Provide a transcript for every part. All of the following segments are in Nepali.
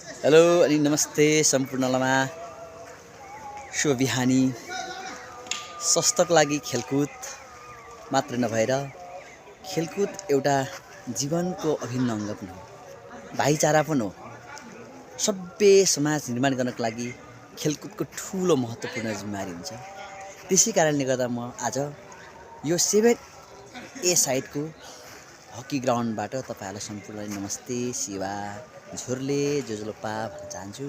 हेलो अनि नमस्ते सम्पूर्णमा शुभ बिहानी। स्वास्थ्यको लागि खेलकुद मात्र नभएर खेलकुद एउटा जीवनको अभिन्न अङ्ग पनि हो, भाइचारा पनि हो। सभ्य समाज निर्माण गर्नको लागि खेलकुदको ठुलो महत्त्वपूर्ण जिम्मेवारी हुन्छ। त्यसै कारणले गर्दा म आज यो 7A साइडको हकी ग्राउन्डबाट तपाईहरुलाई सम्पूर्णलाई नमस्ते शिवा झुरले जोजलोपा भन्न चाहन्छु।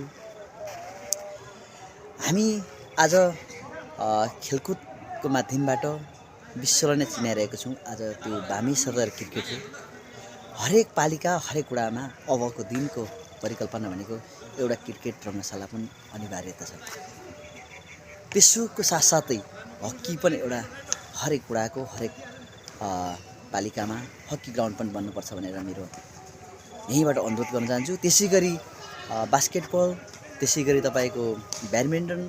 हामी आज खेलकुदको माध्यमबाट विश्वलाई नै चिनाइरहेको छौँ। आज त्यो बामी सदर क्रिकेट हो। हरेक पालिका हरेक कुरामा अबको दिनको परिकल्पना भनेको एउटा क्रिकेट रङ्गशाला पनि अनिवार्यता छ। त्यसको साथसाथै हकी पनि एउटा हरेक कुराको हरेक पालिकामा हकी ग्राउन्ड पनि बन्नुपर्छ भनेर मेरो यहीँबाट अनुरोध गर्न चाहन्छु। त्यसैगरी बास्केटबल, त्यसैगरी तपाईको ब्याडमिन्टन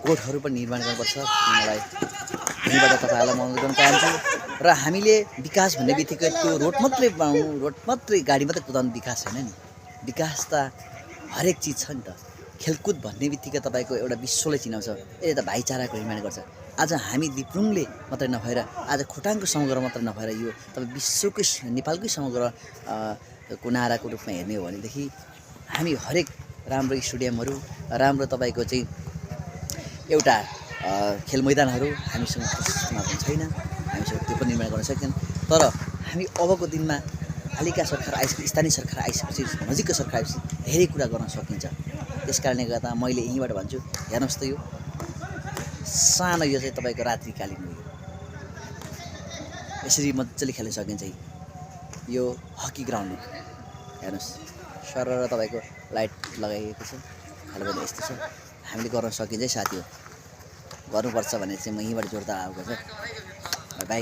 कोर्टहरू पनि निर्माण गर्नुपर्छ। मलाई यहीँबाट तपाईहरुलाई म अनुरोध गर्न चाहन्छु। र हामीले विकास भन्ने बित्तिकै त्यो रोड मात्रै बनाउनु, रोड मात्रै गाडी मात्रै कुदाउनु विकास हैन नि। विकास त हरेक चीज छ नि त। खेलकुद भन्ने बित्तिकै तपाईको एउटा विश्वले चिनाउँछ। यसले त भाइचाराको निर्माण गर्छ। आज हामी दिप्रुङले मात्रै नभएर, आज खोटाङको समग्र मात्रै नभएर यो तपाईँ विश्वकै नेपालकै समग्र कुनाराको रूपमा हेर्ने हो भनेदेखि हामी हरेक राम्रो स्टेडियमहरू, राम्रो तपाईको चाहिँ एउटा खेल मैदानहरू हामीसँग प्रशस्तमा पनि छैन। हामीसँग त्यो पनि निर्माण गर्न सकिँदैन। तर हामी अबको दिनमा पालिका सरकार आइसके, स्थानीय सरकार आइसकेपछि, नजिकको सरकार आइसकेपछि धेरै कुरा गर्न सकिन्छ। त्यसकारणले गर्दा मैले यहीँबाट भन्छु, हेर्नुहोस् त यो सानो यो चाहिँ तपाईको रात्रिकालीन हो। यसरी मजाले खेल्न सकिन्छ। यो हकी ग्राउन्ड हो। हेर्नुहोस् सरर तपाईको लाइट लगाइएको छ। हेर्नु यस्तो छ। हामीले गर्न सकिन्छ है साथी हो। गर्नुपर्छ भने चाहिँ म यहीँबाट जोड्दा आएको छ। By by.